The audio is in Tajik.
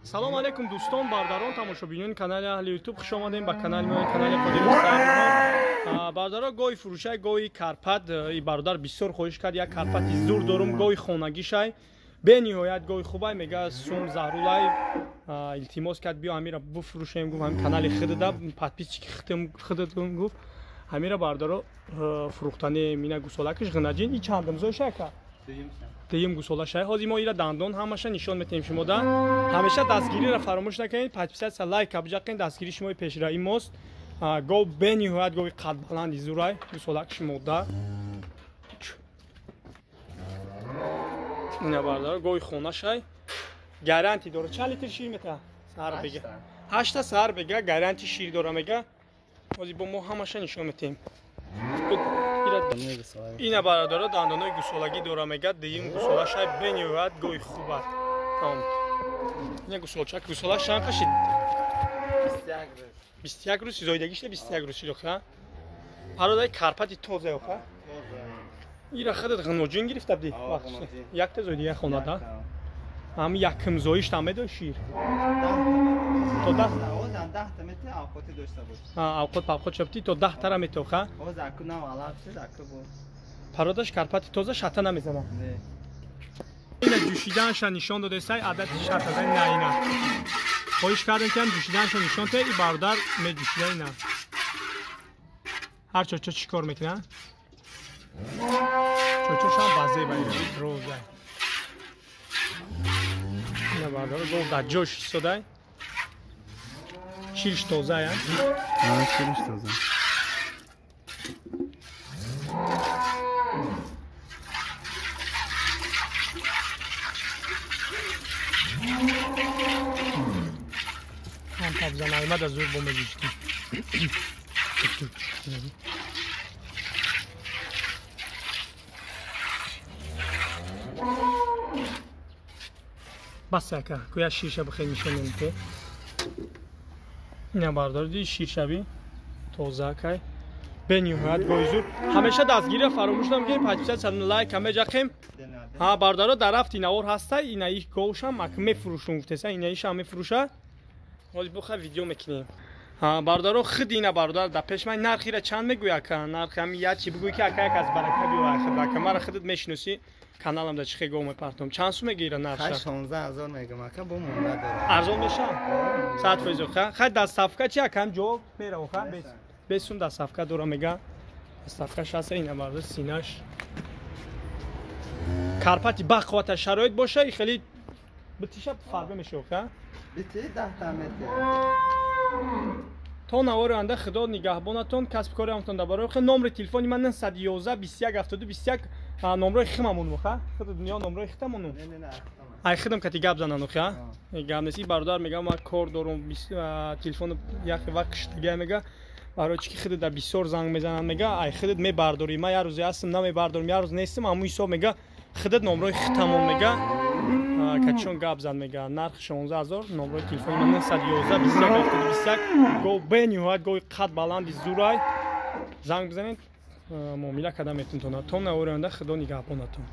Салом алейкум дӯстон, бародарон, тамошобинони канали Аҳли Ютуб, хуш омадем ба канали мо, канали Қодир Сарбон. Бародаро, гоҳи фурӯшай, гоҳи карпат, и бародар бисёр хоҳиш кард, як карпати зур дорум, гоҳи хонагишай. Бениҳоят гоҳи хубай, мега сум зарулай, илтимос кард, биё ҳамира буфурӯшем, гуфт ҳамин канали худада, подписчики худатон гуфт. Ҳамира бародаро фурӯхтани мина гусолакаш ғинаҷин, и чандум зоша ака? Дуюм гусола шай. Ҳозир мо ира дандон ҳамаша нишон метаҳем шумода. Ҳамеша дастгириро фаромӯш накунед, подписаться, лайк биҷақед, дастгири шумои пешраи мост. Гов бениҳоят гови қадбаланди зурай, гусолакаш мода. Ина бародаро гови хона шай. Гаранти дора. Чанд литр шир метаҳад? Саҳар бега. 8 саҳар бега гаранти шир дора мега. Ҳозир бо мо ҳамаша нишон метаҳем. Ина бародаро дандонои гусолагӣ дора мега, дуюм гусола шай, бениҳоят гоҳи хуб аст. Тамом. Ина гусолчак, гусола чанд қашид? 21 рӯз зоидагишта 21 рӯз шидоха. Пародаи карпати тоза ёха. Ира худат ғиноҷин гирифта будӣ вақтиш. Якта зоиди як хонада. Ҳами якум зоиш там медои шир. То 10 10 та мети авқоти дошта бош. Авқот павқот шабти то 10 тара метоха. Ҳоз аку нав алаб шид аку бо. Пародаш карпати тоза шата намезана. Не. Ина ҷӯшиданша нишон додесай, адати шата зани на ина. Хоҳиш кардем ки ҳам ҷӯшиданша нишон те, и бародар меҷӯшида ина. Ҳар чочо чӣ кор мекунад? Чочошам базеба ина, роза. Ина бародар гов дар ҷош истодай. Шириш тоза, я? Шириш тоза. Ҳам табзанайма да зур бо меҷӯшти. Бас ака, куя ширша бихел нишон намете. Ина бардор ди ширшави тоза кай. Бениҳоят гоҳи зур. Ҳамеша дастгириро фаромӯш намекунем, подписаться, лайк ҳаме ҷақем. Ҳа бародаро дар рафти навор ҳастай, ина их говшам ак мефурӯшум гуфтеса, ина ишам мефурӯша. Ҳозир буха видео мекунем. Ҳа бародаро худ ина бародар дар пеш ман нархира чанд мегӯй ака? Нархи ҳами як чи бигӯй ки ака як аз барака биё худ ака. Мара худат мешиносӣ. Каналам да чихе гов мепартом. Чанд сум мегира нархша? 16000 мегам ака, бо монда дора. Арзон меша? 100% ха. Хай доставка чи ака ҳам ҷо мерава ха? Бес сум доставка дора мега. Доставка шаста ина барда синаш. Карпати бақвата шароит боша, и хеле битиша фарбе меша ха? Бити 10 та метр. То навори оянда худо нигаҳбонатон, касби кори ҳамтон дар барои. Номери телефони ман 911 21 72 21, номрои химамон ха? Худ дунё номрои хитамон. Не, не. Ай хидам кати гап занан ха? Гап нест. И бародар мега ман кор дорум, телефон як вақт киштага мега. Барои чи ки худат дар бисёр занг мезананд мега, ай худат мебардорӣ. Ман як рӯзе ҳастам, намебардорам, як рӯз нестам, ҳамун ҳисоб мега, худат номрои хитамон мега. Катишон гап зад мега. Нарх 16000, номрои телефони ман 911 21 72 21. Гов бениҳоят гови қад баланди зурай. Занг бизанед, муомила карда метавонед. То навори оянда худо нигаҳбонатон.